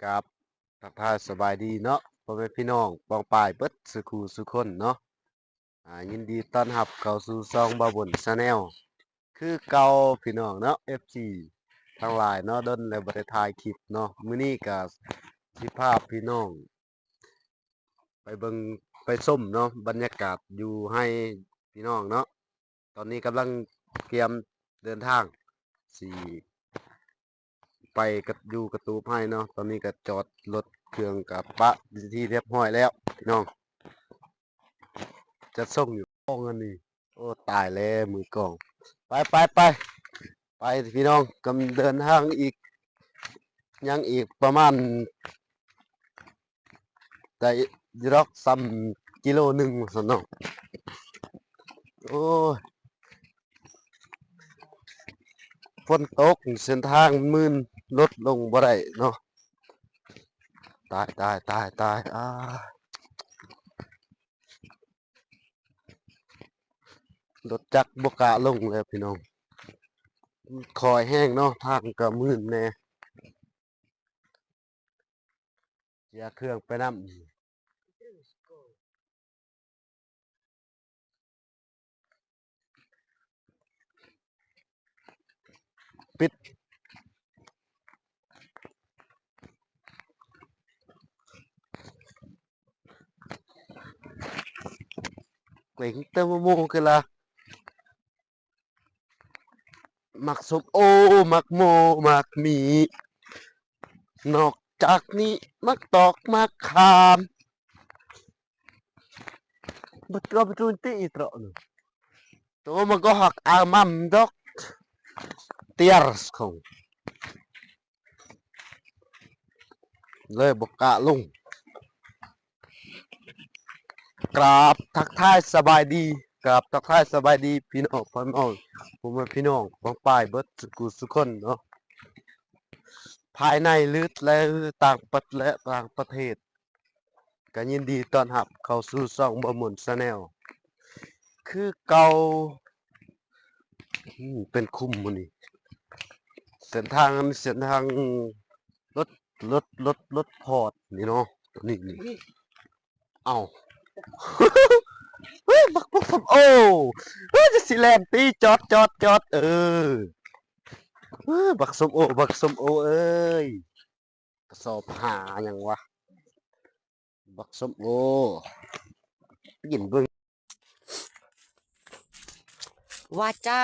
ກາບທັກທາຍສະບາຍດີເນາະ ພໍ່ແມ່ພີ່ນ້ອງປ້ອງປາຍເບິດສູ່ຄູ່ສູ່ຄົນເນາະ. ອ່າ ຍິນດີຕ້ອນຮັບເຂົ້າສູ່ຊ່ອງບ່າວບຸນ Channel ຄືເກົ່າພີ່ນ້ອງເນາະ ເອັຟຊີ ທັງຫຼາຍເນາະ. ດົນແລ້ວບໍ່ໄດ້ຖ່າຍຄລິບເນາະ ມື້ນີ້ກະຊິພາພີ່ນ້ອງ ໄປເບິ່ງໄປຊົມເນາະ ບັນຍາກາດຢູ່ໄຮ່ພີ່ນ້ອງເນາະ. ຕອນນີ້ກຳລັງກຽມເດີນທາງ ຊິໄປກະ ຢູ່ກະຕູບໄຮ່ເນາະ. ຕອນນີ້ກະຈອດລົດເຄື່ອງກະປະເປັນທີ່ຮຽບຮ້ອຍແລ້ວພີ່ນ້ອງ ຈັດສົ່ງຢູ່. ກ້ອງອັນນີ້ ໂອ້ ຕາຍແລ້ວມືກ້ອງ. ໄປ ໄປ ໄປ ໄປພີ່ນ້ອງ ກຳເດີນທາງອີກ ຍັງອີກປະມານ ໄດ້ຢູ່ດອກ ສ່ຳກິໂລໜຶ່ງວ່າຊັ້ນເນາະ. ໂອ້ຍ ຝົນຕົກ ເສັ້ນທາງມັນມື່ນ ລົດລົງບໍ່ໄດ້ເນາະ. ຕາຍ ຕາຍ ຕາຍ ຕາຍ ອ້າ ລົດຈັກບໍ່ກ້າລົງແລ້ວພີ່ນ້ອງ ມັນຄ່ອຍແຮງເນາະ ທາງກະມື່ນແດ່. ເຈຍເຄື່ອງໄປນຳ ປິດ ເກັ່ງແຕ່ໝູ່ຄືລະ. ໝາກສົ້ມໂອ ໝາກໂມ ໝາກໝີ່ ນອກຈາກນີ້ໝາກຕອກໝາກຂາມ ບັດກໍໄປຕູນຕິອີກເຕາະໜຶ່ງ ໂຕມັນກໍຮັກອາມັມດອກ ເຕຍສຂອງ ເລີຍບໍ່ກ້າລົງ. ກາບທັກທາຍສະບາຍດີ ກາບທັກທາຍສະບາຍດີພີ່ນ້ອງ ພໍ່ແມ່ພີ່ນ້ອງປ້ອງປາຍເບິດສູ່ຄູ່ສູ່ຄົນເນາະ ພາຍໃນ ຫຼື ແລະ ຕ່າງປະ ແລະ ຕ່າງປະເທດ ກະຍິນດີຕ້ອນຮັບເຂົ້າສູ່ຊ່ອງບ່າວບຸນ Channel ຄືເກົ່າ. ອືມ ເປັນຂຸມໝົດນີ້ ເສັ້ນທາງ ເສັ້ນທາງລົດ ລົດ ລົດ ລົດພອດນີ້ເນາະ ນີ້ ນີ້ ເອົ້າ ເຮີ້ຍ ບັກ ບັກສົ້ມໂອ ເຮີ້ຍ ຈະຊິແລ່ນຕິ ຈອດ ຈອດ ຈອດ ເອີ ເຮີ້ຍ ບັກສົ້ມໂອ ບັກສົ້ມໂອເອີຍ. ກະສອບຫາຫຍັງວະ ບັກສົ້ມໂອ ກິນເບິ່ງ ວາຈາ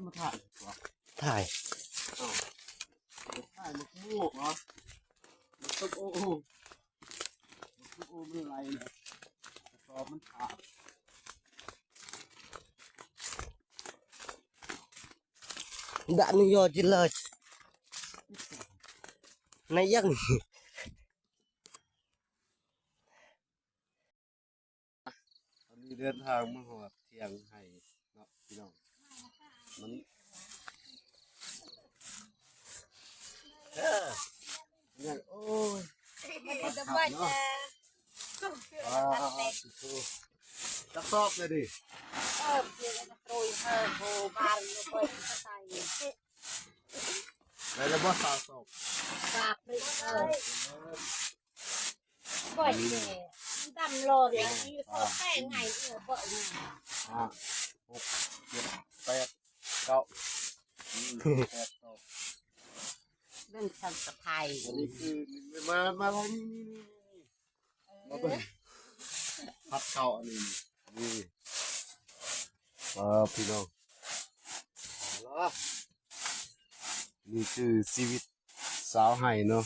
ມາຖ່າຍ ຖ່າຍ ອ້າວ ຖ່າຍໝາກໝູກເນາະ ບັກສົ້ມໂອ ໂອ້ ມັນໄຫຼນະ ກະສອບມັນຂາດ ດະນຸຍອດຈິນເລີຍ ໃນຍັງ ຕອນນີ້ເດີນທາງມາຮອດທ່ຽງໄຮ່ເນາະພີ່ນ້ອງ ມັນ ເອີ ຍັງ ໂອ້ຍ ມັນຈະໄປແຕ່ ອ່າ ຈັກສອບເລີຍນີ້ ເອີ ໂຕຍເຮີໂຮບານໂຕຍໃສ່ ໄດ້ແລ້ວບໍ່ ຊາວສອບ ຊາວ ເອີ ບໍ່ແນ່ ດຳລໍເດ ຢູ່ໂຕແປ້ງໄງເອີ ບໍ່ ຫ້າ ຫົກ ເຈັດ ແປດ ເກົ້າ ອືມ ແປດ ເກົ້າ ເບິ່ງສັນສະໄພ ອັນນີ້ຄື ມາ ມາທາງນີ້ ນີ້ ນີ້ ນີ້ ມາເບິ່ງ ເອີ ພັດເຂົ້າອັນນີ້ ນີ້ ເອີ ພີ່ນ້ອງ ນີ້ຄືຊີວິດຊາວໄຮ່ເນາ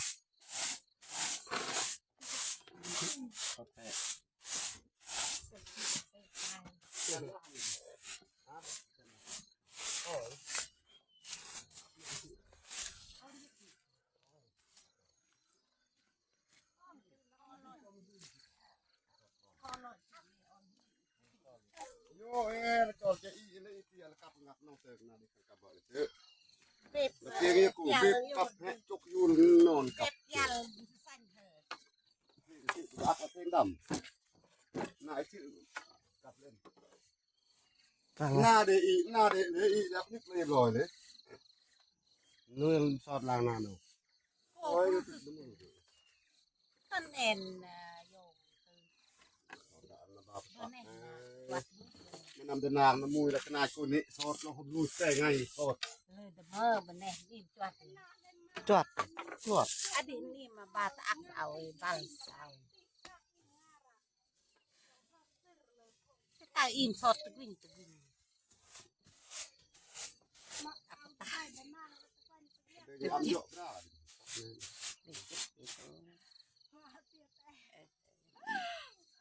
ະ. ເບບ ເບບ ເບບ ປັບໃຫ້ຈົກຢູ່ນອນກັບ ເບບ ຢາລ ສັນເທີ ພງດຳ ໜ້າຊື່ກັບເຫຼັ້ນ ໜ້າເດອີ ໜ້າເດເດອີ ແລ້ວນິກລຽບຮ້ອຍເລີຍ ໜ່ວຍຊອດລ້າງໜ້າເນາະ ໂອ້ຍ ໂອ້ຍ ຕົນແອນນະໂຍມ ບໍ່ແນ່ນະ ວັດ ມັນນຳແຕ່ນາງນຳມູຍ ແລ້ວຂະໜາດຄົນນີ້ຊອດ ລາວຮູ້ແຕ່ໄງຊອດ ເອີ ດະເມີ ບໍ່ແນ່ນ ນີ້ຈວດ ຈວດ ຈວດ ອະດີດນີ້ມາບາດອັກເອົາ ບາດເອົາ ຕາອີມຊອດຕະວິນຕະວິນ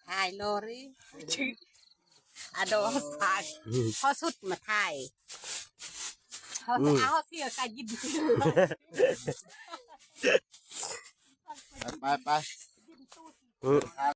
ຖ່າຍໂລຣີ ອາໂດ ຖ່າຍ ພໍສຸດມາຖ່າຍ ເຮົາ ອືມ ເອົາເສຍກະຍິນ ໄປ ໄປ ໄປ ອືມ ຖ່າຍ